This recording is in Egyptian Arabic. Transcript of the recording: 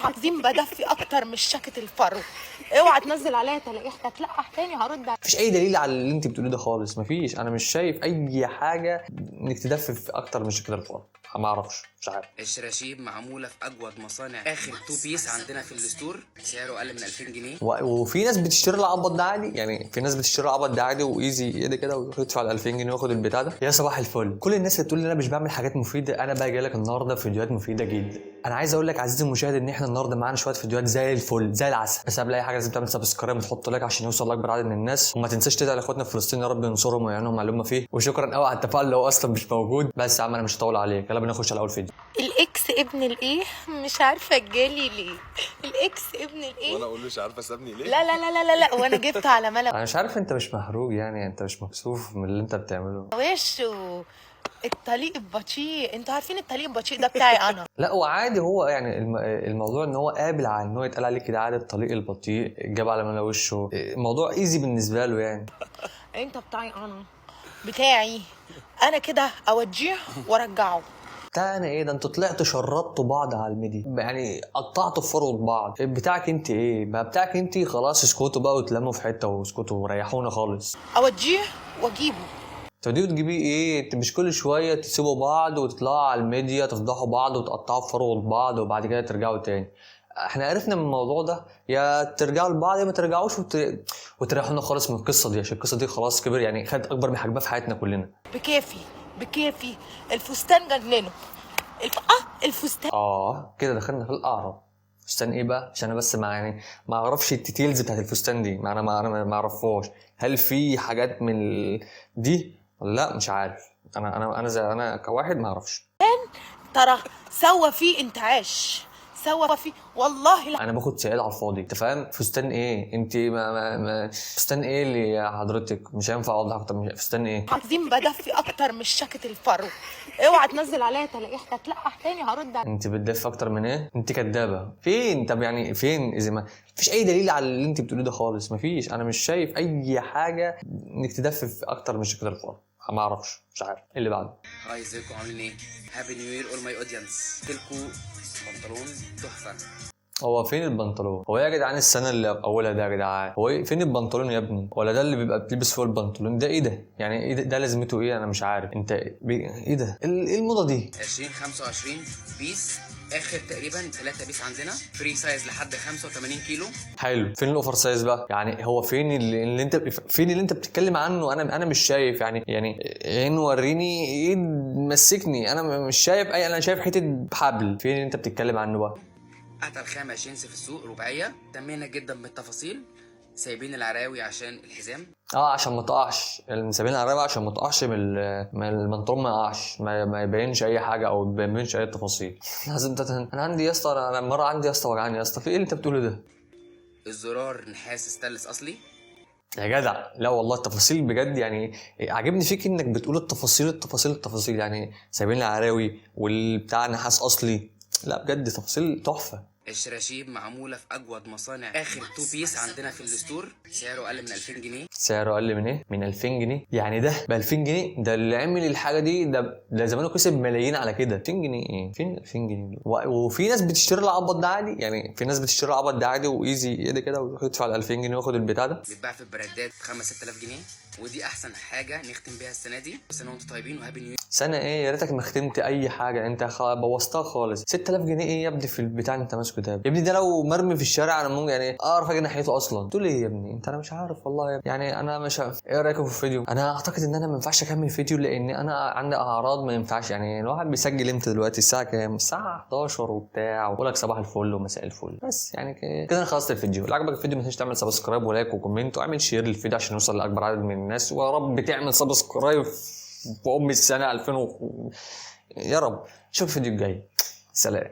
عايزين بدفي اكتر من شكة الفرو. اوعى تنزل عليا تلاقيح تتلقح تاني، هرد. مفيش اي دليل على اللي انت بتقوليه ده خالص، مفيش. انا مش شايف اي حاجة انك تدفف اكتر من شكل الفرو. ما اعرفش، مش عارف. الشراشيب معمولة في اجود مصانع، اخر two piece عندنا في ال store، سعره اقل من 2000 جنيه. وفي ناس بتشتري العبط ده عادي، يعني في ناس بتشتري العبط ده عادي و easy ايه ده كده، ويدفع ال 2000 جنيه وياخد البتاع ده. يا صباح الفل، كل الناس اللي تقول لي انا مش بعمل حاجات مفيده، انا بقى جاي لك النهارده فيديوهات مفيدة جدا. انا عايز اقول لك عزيزي المشاهد ان احنا النهارده معانا شوية فيديوهات زي الفل زي العسل، بس قبل اي حاجة لازم تعمل subscribe وتحط like عشان يوصل لاكبر عدد من الناس، وما تنساش تدعي لاخواتنا في فلسطين، يا رب ينصرهم ويعينهم على اللي هم فيه، وشكرا قوي على التفاعل اللي هو اصلا مش موجود. بس يا عم انا مش هطول عليك، يلا بينا نخش على اول فيديو. ال ex ابن الايه مش عارفه جالي ليه، ال ex ابن الايه. وانا اقول مش عارفه سابني ليه. لا لا لا لا لا لا، وانا جبته على ملا انا مش عارف انت مش محروج يعني؟ انت مش مكسوف من اللي انت بتعمله؟ وشه الطليق البطيء، انتوا عارفين الطليق البطيء ده بتاعي انا. لا وعادي، هو يعني الموضوع ان هو قابل على ان هو يتقال عليه كده عادي، الطليق البطيء جاب على ملا وشه، الموضوع easy بالنسبة له يعني. انت بتاعي انا، بتاعي انا كده، اوديه وارجعه. بتاع انا ايه ده؟ انتوا طلعتوا شردتوا بعض على الميديا، يعني قطعتوا في فروة بعض. بتاعك انت ايه ما بتاعك انت؟ خلاص اسكتوا بقى وتلموا في حتة واسكتوا وريحونا خالص. اوديه واجيبه. توديه وتجيبيه ايه؟ انت مش كل شوية تسيبوا بعض وتطلعوا على الميديا تفضحوا بعض وتقطعوا في فروة بعض وبعد كده ترجعوا تاني. احنا عرفنا من الموضوع ده، يا ترجعوا لبعض يا ما ترجعوش وتريحونا خالص من القصة دي، عشان القصة دي خلاص كبر، يعني خدت اكبر من حجمها في حياتنا كلنا. بكيفي بكيفي، الفستان جننه الفستان. اه كده دخلنا في الاعراب. فستان ايه بقى؟ عشان انا بس ما يعني ما اعرفش ال details بتاعت الفستان دي، ما انا ما اعرفهاش. هل في حاجات من دي ولا لا؟ مش عارف. انا زي انا كواحد ما اعرفش. ترى سوى فيه انتعاش، سوى فيه والله. انا باخد سعيد على الفاضي، انت فاهم؟ فستان ايه انت؟ ما فستان ايه اللي حضرتك؟ مش هينفع اوضح اكتر من فستان ايه. عايزين بدفي اكتر من شكة الفرو. اوعى تنزل عليا تلاقيح تتلقح تاني، هرد. انت بتدف اكتر من ايه؟ انت كدابه. فين؟ طب يعني فين؟ اذا ما فيش اي دليل على اللي انت بتقوليه ده خالص، مفيش. انا مش شايف اي حاجة انك تدفف اكتر من شكل الفرو. ما اعرفش، مش عارف ايه اللي بعده. hi، ازيكم؟ عاملين ايه؟ happy new year all my audience. لكم بنطلون تحفه. هو فين البنطلون؟ هو ايه يا جدعان السنة اللي في اولها ده يا جدعان؟ هو إيه؟ فين البنطلون يا ابني؟ ولا ده اللي بيبقى بتلبس فوق البنطلون ده؟ ايه ده؟ يعني ايه ده؟ ده لازمته ايه؟ انا مش عارف. انت ايه ده؟ ايه الموضة دي؟ 2025 piece، اخر تقريبا 3 piece عندنا، free size لحد 85 كيلو. حلو، فين ال oversize بقى؟ يعني هو فين اللي انت، فين اللي انت بتتكلم عنه؟ انا مش شايف يعني عين وريني ايه، مسكني، انا مش شايف اي، انا شايف حتة حبل. فين اللي انت بتتكلم عنه بقى؟ اتقل خامة جينز في السوق، رباعيه، اهتمينا جدا بالتفاصيل، سايبين العراوي عشان الحزام. اه عشان ما تقعش، سايبين العراوي عشان ما تقعش من البنطلون، ما يقعش، ما يبينش اي حاجة او ما يبينش اي تفاصيل. لازم انا عندي يا اسطى، انا مرة عندي يا اسطى وجعاني يا اسطى. في ايه اللي انت بتقوله ده؟ الزرار نحاس ستانلس اصلي. يا جدع لا والله التفاصيل بجد، يعني عاجبني فيك انك بتقول التفاصيل التفاصيل التفاصيل، يعني سايبين العراوي والبتاع نحاس اصلي، لا بجد تفاصيل تحفة. الشراشيب معمولة في اجود مصانع، اخر two piece عندنا في ال store، سعره اقل من 2000 جنيه. سعره اقل من ايه؟ من 2000 جنيه؟ يعني ده ب 2000 جنيه؟ ده اللي عمل الحاجة دي ده زمانه كسب ملايين على كده. 2000 جنيه ايه؟ فين 2000 جنيه دول؟ وفي ناس بتشتري العبط ده عادي، يعني في ناس بتشتري العبط ده عادي و easy ايه ده كده، ويروح يدفع ال 2000 جنيه وياخد البتاع ده. بيتباع في البراندات ب 5 6000 جنيه، ودي احسن حاجة نختم بيها السنة دي. سنة وانتم طيبين و happy new سنة ايه؟ يا ريتك ما ختمت اي حاجه، انت بوظتها خالص. 6000 جنيه ايه يا ابني في البتاع اللي انت ماسكه ده يا ابني؟ ده لو مرمي في الشارع انا ممكن يعني اعرف اجي ناحيته اصلا. تقول ايه يا ابني انت؟ انا مش عارف والله يا ابني. يعني انا مش عارف. ايه رايكم في الفيديو؟ انا اعتقد ان انا ما ينفعش اكمل فيديو لان انا عندي اعراض ما ينفعش. يعني الواحد بيسجل امتى دلوقتي؟ الساعة كام؟ الساعة 11 وبتاع، وبقول لك صباح الفل ومساء الفل، بس يعني كده انا خلصت الفيديو. لو عجبك الفيديو ما تنساش تعمل subscribe و like و comment واعمل share للفيديو عشان نوصل لاكبر عدد من الناس، ويا رب تعمل subscribe في ام السنة 2000 يا رب. اشوفك الفيديو الجاي، سلام.